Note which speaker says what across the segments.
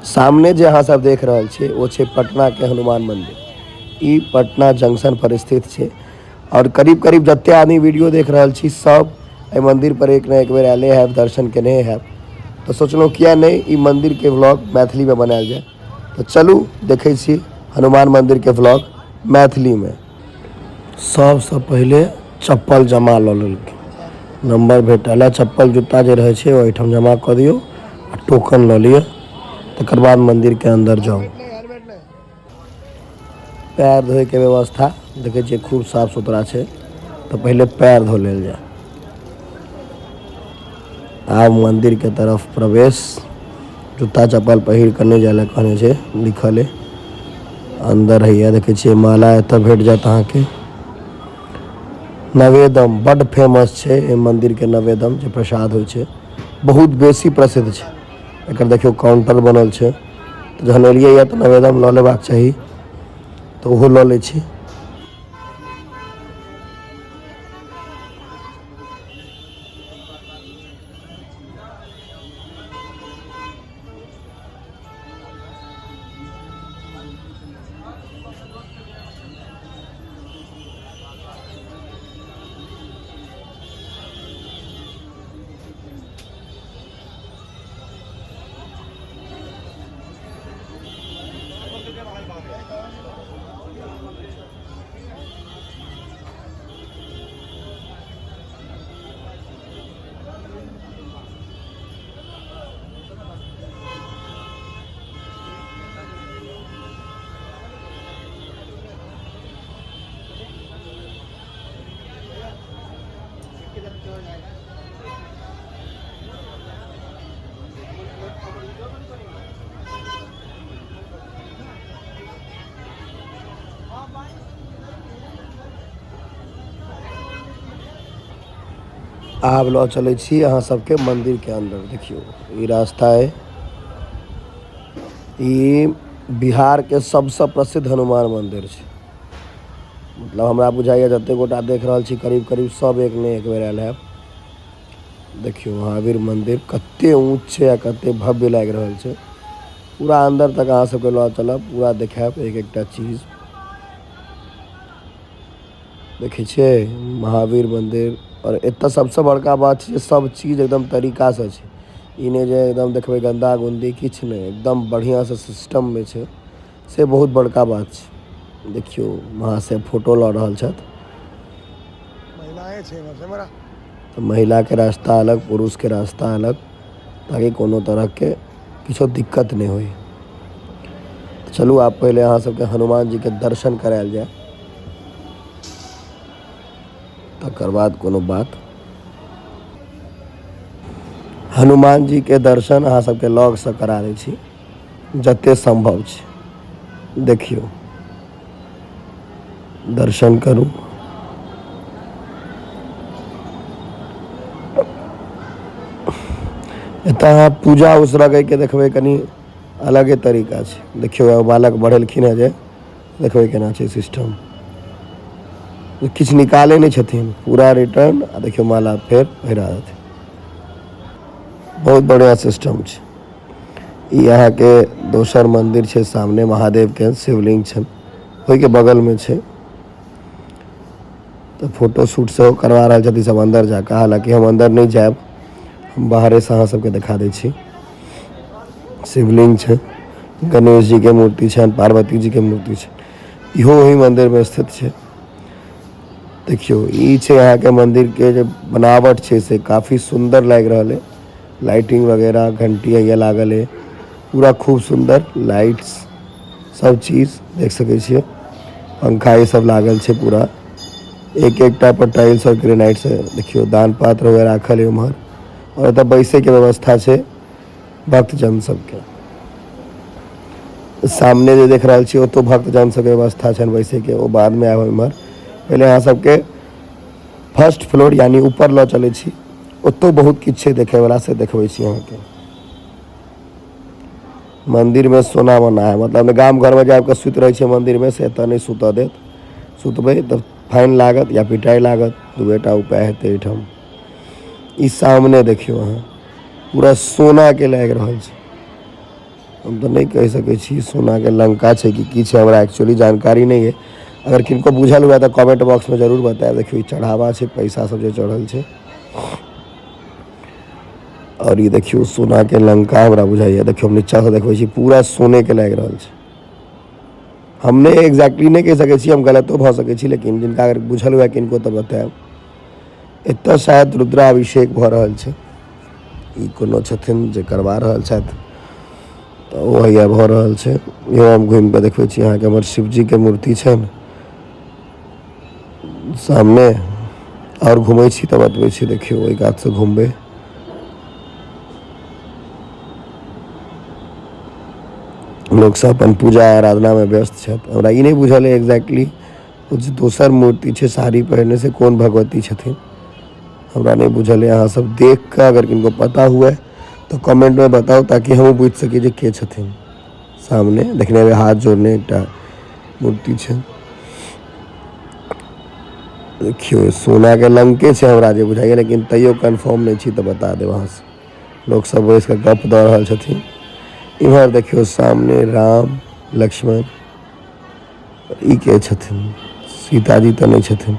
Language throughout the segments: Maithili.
Speaker 1: सामने जे अहाँ सब देख रहल छियै ओ छै पटनाके हनुमान मंदिर। ई पटना जंक्शन पर स्थित छै और करीब करीब जते आदमी वीडियो देख रहल छी सब एहि मंदिर पर एक ने एक बेर आयले हैब, दर्शन केने हैब। तऽ सोचलहुँ किया नहि ई मंदिरके व्लॉग मैथिलीमे बनायल जाय। तऽ चलू देखै छी हनुमान मंदिरके व्लॉग मैथिलीमे। सबसँ पहिले चप्पल जमा लऽ लेलकै, नम्बर भेटल आ चप्पल जूता जे रहै छै ओहिठाम जमा कऽ दियौ आ टोकन लऽ लिअ, तकर बाद मन्दिरके अन्दर जाउ। पैर धोइके व्यवस्था देखै छियै खूब साफ सुथरा छै, तऽ पहिले पैर धो लेल जाय। आब मन्दिरके तरफ प्रवेश। जूता चप्पल पहिर कऽ नहि जाय लए कहने छै, लिखल अइ। अन्दर हैया देखै छियै माला एतऽ भेट जायत अहाँके। नवेदम बड्ड फेमस छै एहि मन्दिरके, नवेदम जे प्रसाद होइ छै बहुत बेसी प्रसिद्ध छै। एकर देखियौ काउंटर बनल छै। तऽ जहन एलियै यऽ तऽ नवेदम लऽ लेबाक चाही, तऽ ओहो लऽ लै छी। आब लऽ चलै छी अहाँ सबके मन्दिरके अन्दर। देखियौ ई रास्ता अइ, ई बिहारके सबसँ प्रसिद्ध हनुमान मन्दिर छै। मतलब हमरा बुझाइए जतेक गोटा देख रहल छी करीब करीब सब एक ने एक बेर आयल हैब। देखियौ महावीर मन्दिर कते ऊँच छै आ कते भव्य लागि रहल छै। पूरा अन्दर तक अहाँ सबके लऽ चलब, पूरा देखायब एक एकटा चीज। देखै छियै महावीर मन्दिर। आओर एतऽ सबसँ बड़का बात छै जे सब चीज एकदम तरीकासँ छै। ई नहि जे एकदम देखबै गन्दा गुन्दी, किछु नहि, एकदम बढ़िआँसँ सिस्टममे छै, से बहुत बड़का बात छै। देखियौ महाशय फोटो लऽ रहल छथि। तऽ महिलाके रास्ता अलग, पुरुषके रास्ता अलग, ताकि कोनो तरहके किछो दिक्कत नहि होइ। चलू आब पहिले अहाँ सबके हनुमान जीके दर्शन करायल जाय, तकर बाद कोनो बात। हनुमान जीके दर्शन अहाँ सबके लगसँ करा दै छी जते सम्भव छै। देखियौ दर्शन करू। एतऽ अहाँ पूजा उसरगैके देखबै कनि अलगे तरीका छै। देखियौ एगो बालक बढ़ेलखिन हेँ जे देखबै केना छै सिस्टम, किछु निकालै नहि छथिन, पूरा रिटर्न। आ देखियौ माला फेर पहिरा देथिन। बहुत बढ़िआँ सिस्टम छै। ई अहाँके दोसर मन्दिर छै, सामने महादेवके शिवलिंग छनि, ओहिके बगलमे छै। तऽ फोटो शूट सेहो करवा रहल छथि सब अन्दर जाकऽ। हालाँकि हम अन्दर नहि जायब, हम बाहरेसँ अहाँ सबके देखा दै छी। शिवलिंग छै, गणेश जीके मूर्ति छनि, पार्वती जीके मूर्ति छै, इहो ओहि मन्दिरमे स्थित छै। देखियौ ई छै अहाँके मन्दिरके जे बनावट छै से काफी सुन्दर लागि रहल अइ। लाइटिंग वगैरह घंटी हैया लागल अइ, पूरा खूब सुन्दर लाइट्स सब चीज देख सकै छियै। पंखा ई सब लागल छै पूरा, एक एकटा पर टाइल्स और ग्रेनाइट से। देखियौ दान पात्र वगैरह राखल अइ उम्हर। और एतऽ बैसैके व्यवस्था छै भक्तजन सबके। सामने जे देख रहल छी ओतौ भक्तजन सबके व्यवस्था छनि बैसैके, ओ बादमे आयब इम्हर। पहिले अहाँ सबके फर्स्ट फ्लोर यानी ऊपर लऽ चलै छी, ओतौ बहुत किछु छै देखैवला, से देखबै छी अहाँके। मन्दिरमे सोना बना है, मतलब गाम घरमे जे आबिकऽ सुति रहै छै मन्दिरमे, से एतऽ नहि सुतऽ देत। सुतबै तऽ फाइन लागत या पिटाइ लागत, दूएटा उपाय हेतै एहिठाम। ई सामने देखियौ अहाँ, पूरा सोनाके लागि रहल छै। हम तऽ नहि कहि सकै छी सोनाके लंका छै कि की छै, हमरा एक्चुअली जानकारी नहि अइ। अगर किनको बुझल हुए तऽ कमेंट बॉक्समे जरूर बतायब। देखियौ ई चढ़ावा छै, पैसा सब जे चढ़ल छै। आओर ई देखियौ सोनाके लंका हमरा बुझाइए। देखियौ हम नीचाँसँ देखबै छी, पूरा सोनेके लागि रहल छै। हम नहि एग्जैक्टली नहि कहि सकै छी, हम गलतो भऽ सकै छी, लेकिन जिनका अगर बुझल हुए किनको तऽ बतायब। एतऽ शायद रुद्राभिषेक भऽ रहल छै, ई कोनो छथिन जे करबा रहल छथि, तऽ ओ हैया भऽ रहल छै। इहो हम घुमि कऽ देखबै छी अहाँके। हमर शिवजीके मूर्ति छनि सामने। आओर घुमै छी तऽ बतबै छी। देखियौ ओहि कातसँ घुमबै। लोकसभ अपन पूजा आराधनामे व्यस्त छथि। हमरा ई नहि बुझल अइ एक्जैक्टली ओ जे दोसर मूर्ति छै साड़ी पहिरने से कोन भगवती छथिन, हमरा नहि बुझल अइ। अहाँसभ देख कऽ अगर किनको पता हुए तऽ कमेंटमे बताउ, ताकि हमहूँ बुझि सकी जे के छथिन। सामने देखने हेबै हाथ जोड़ने एकटा मूर्ति छै। देखियौ सोनाके लंके छै हमरा जे बुझाइए, लेकिन तैयो कन्फर्म नहि छी तऽ बता देब अहाँसँ। लोकसभ बैस कऽ गप दऽ रहल छथिन। इम्हर देखियौ सामने राम लक्ष्मण, ई के छथिन? सीताजी तऽ नहि छथिन।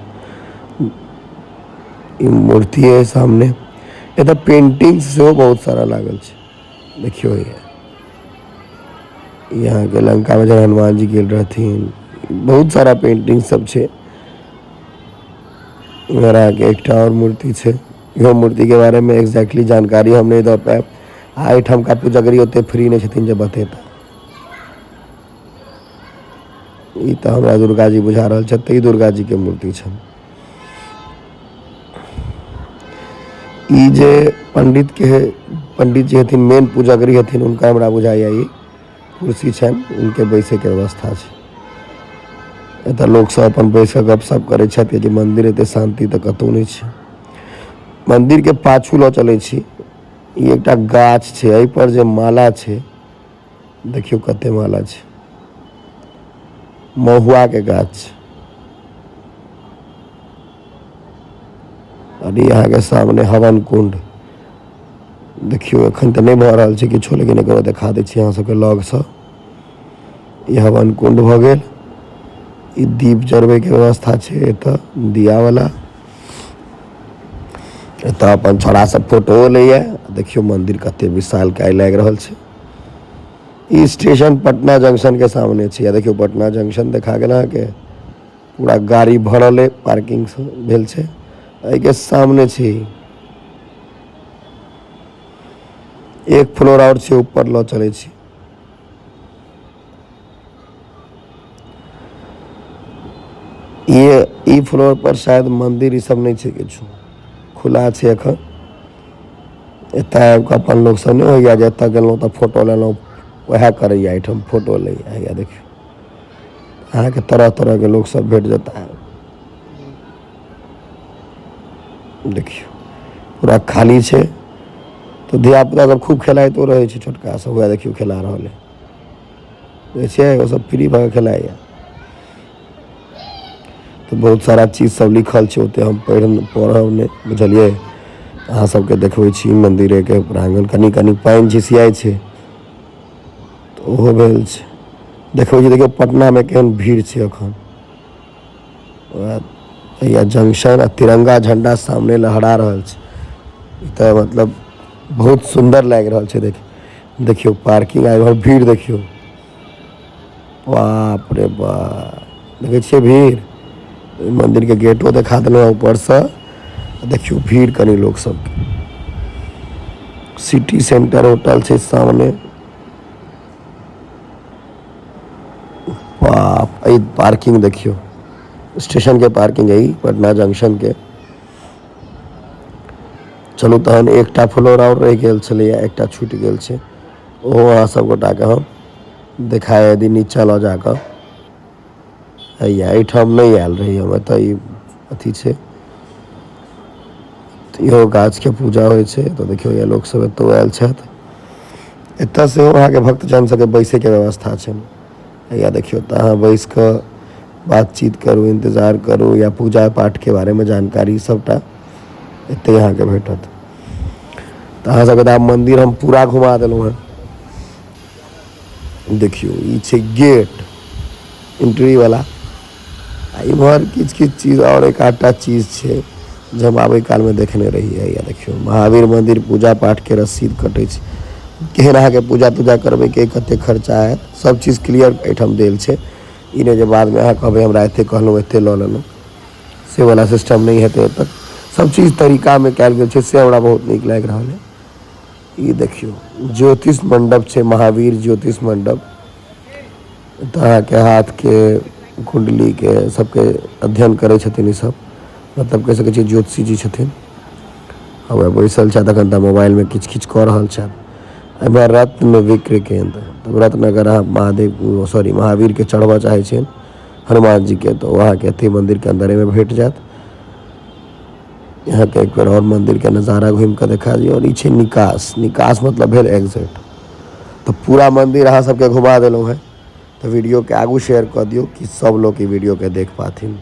Speaker 1: ई मूर्ति अइ सामने। एतऽ पेंटिंग सेहो बहुत सारा लागल छै। देखियौ ई अहाँके लंकामे जहन हनुमान जी गेल रहथिन, बहुत सारा पेंटिंग सब छै। इम्हर अहाँके एकटा आओर मूर्ति छै। इहो मूर्तिके बारेमे एक्जैक्टली जानकारी हम नहि दऽ पायब, आ एहिठामका पुजगरी ओते फ्री नहि छथिन जे बतेता। ई तऽ हमरा दुर्गा जी बुझा रहल छथि, तऽ ई दुर्गा जी के मूर्ति छनि। ई जे पंडित के पंडित जी हथिन, मेन पुजगरी हथिन, हुनका हमरा बुझाइया ई कुर्सी छनि, उनके बैसे के व्यवस्था छै। एतऽ लोक सब अपन बैस कऽ गपशप करै छथि, कियाकि मंदिर एते शान्ति तऽ कतहु नहि छै। मंदिर के पाछू लऽ चलै छी। ई एकटा गाछ छै, एहि पर जे माला छै, देखियौ कते माला छै, महुआ के गाछ छै। और ई अहाँके सामने हवन कुंड देखियौ। एखन तऽ नहि भऽ रहल छै किछो, लेकिन एकरो देखा दै छी अहाँ सबके लगसँ। ई हवन कुंड भऽ गेल। ई दीप जरबैके व्यवस्था छै एतऽ, दियावला। एतऽ अपन छोड़ा सब फोटो लैया। देखियौ मंदिर कते विशाल काय लागि रहल छै। ई स्टेशन पटना जंक्शन के सामने छै। देखियौ पटना जंक्शन देखा गेल अहाँके, पूरा गाड़ी भरल अइ, पार्किंग भेल छै, एहिके सामने छै। एक फ्लोर आओर छै, ऊपर लऽ चलै छी। ये ई फ्लोर पर शायद मंदिर ई सब नहि छै, किछु खुला छै एखन। एतऽ आबि कऽ अपन लोक सब नहि होइया जे एतऽ गेलहुँ तऽ फोटो लेलहुँ, वएह करैया एहिठाम फोटो लैया। हैया देखियौ अहाँके तरह तरहके लोक सब भेट जेता। देखियौ पूरा खाली छै, तऽ धियापुता सब खूब खेलाइतो रहै छै। छोटका सब वएह देखियौ खेला रहल है, देखै छियै ओ सब फ्री भऽ कऽ खेलाइया। तऽ बहुत सारा चीज सब लिखल छै, ओते हम पढ़ब नहि, बुझलियै। अहाँ सबके देखबै छी मन्दिरेके प्रांगण। कनि कनि पानि झिसियाइ छै तऽ ओहो भेल छै। देखबै छी, देखियौ पटनामे केहन भीड़ छै एखन। हैया जंक्शन आ तिरंगा झंडा सामने लहरा रहल छै। ई तऽ मतलब बहुत सुन्दर लागि रहल छै। देखियौ पार्किंग आबि रहल, भीड़ देखियौ, बाप रे बाप, देखै छियै भीड़। मंदिर के गेटो देखा देलहुँ ऊपरसँ। देखियौ भीड़ कनि लोक सबके। सिटी सेंटर होटल छै सामने। बाप, एहि पार्किंग देखियौ, स्टेशन के पार्किंग है ई पटना जंक्शन के। चलू तहन एकटा फ्लोर आओर रहि गेल छलैया, एकटा छूटि गेल छै, ओहो अहाँ सब गोटाके हम देखाय दी नीचा लऽ जाकऽ। हैया एहिठाम नहि आयल रही हम, एतऽ ई अथी छै, इहो गाछके पूजा होइ छै। तऽ देखियौ ये लोक सब एतौ आयल छथि। एतऽ सेहो अहाँके भक्तजन सबके बैसैके व्यवस्था छै। हैया देखियौ, तऽ अहाँ बैस कऽ बातचीत करू, इंतजार करू, या पूजा पाठके बारेमे जानकारी सबटा एतै अहाँके भेटत। तऽ अहाँ सबके तऽ आब मन्दिर हम पूरा घुमा देलहुँ हेँ। देखियौ, ई छै गेट एंट्री वाला। आ इम्हर किछु किछु चीज आओर एक आधटा चीज छै जे हम आबै कालमे देखने रहियै। या देखियौ, महावीर मंदिर, पूजा पाठके रसीद कटै छै। केहन अहाँके पूजा तूजा करबैके कते खर्चा आयत, सब चीज क्लियर एहिठाम देल छै। ई नहि जे बादमे अहाँ कहबै, हमरा एते कहलहुँ, एते लऽ लेलहुँ, से वाला सिस्टम नहि हेतै। एतऽ सब चीज तरीकामे कयल गेल छै, से हमरा बहुत नीक लागि रहल है। ई देखियौ, ज्योतिष मंडप छै, महावीर ज्योतिष मंडप। तऽ अहाँके हाथके कुण्डलीके सबके अध्ययन करै छथिन ई सब, मतलब कहि सकै छियै ज्योतिषी जी छथिन। हमे बैसल छथि अखन तऽ मोबाइलमे किछु किछु कऽ रहल छथि। एहिमे रत्न विक्रय केन्द्र, तऽ रत्न अगर अहाँ महादेव, सॉरी, महावीरके चढ़बऽ चाहै छियनि, हनुमान जीके, तऽ ओ अहाँके अथी मन्दिरके अन्दरेमे भेट जायत। अहाँके एक बेर आओर मन्दिरके नजारा घुमि कऽ देखा दियौ। आओर ई छै निकास, निकास मतलब भेल एग्जिट। तऽ पूरा मन्दिर अहाँ सबके घुमा देलहुँ हेँ, तऽ वीडियोके आगू शेयर कऽ दियौ कि सब लोक ई वीडियोके देख पाथिन।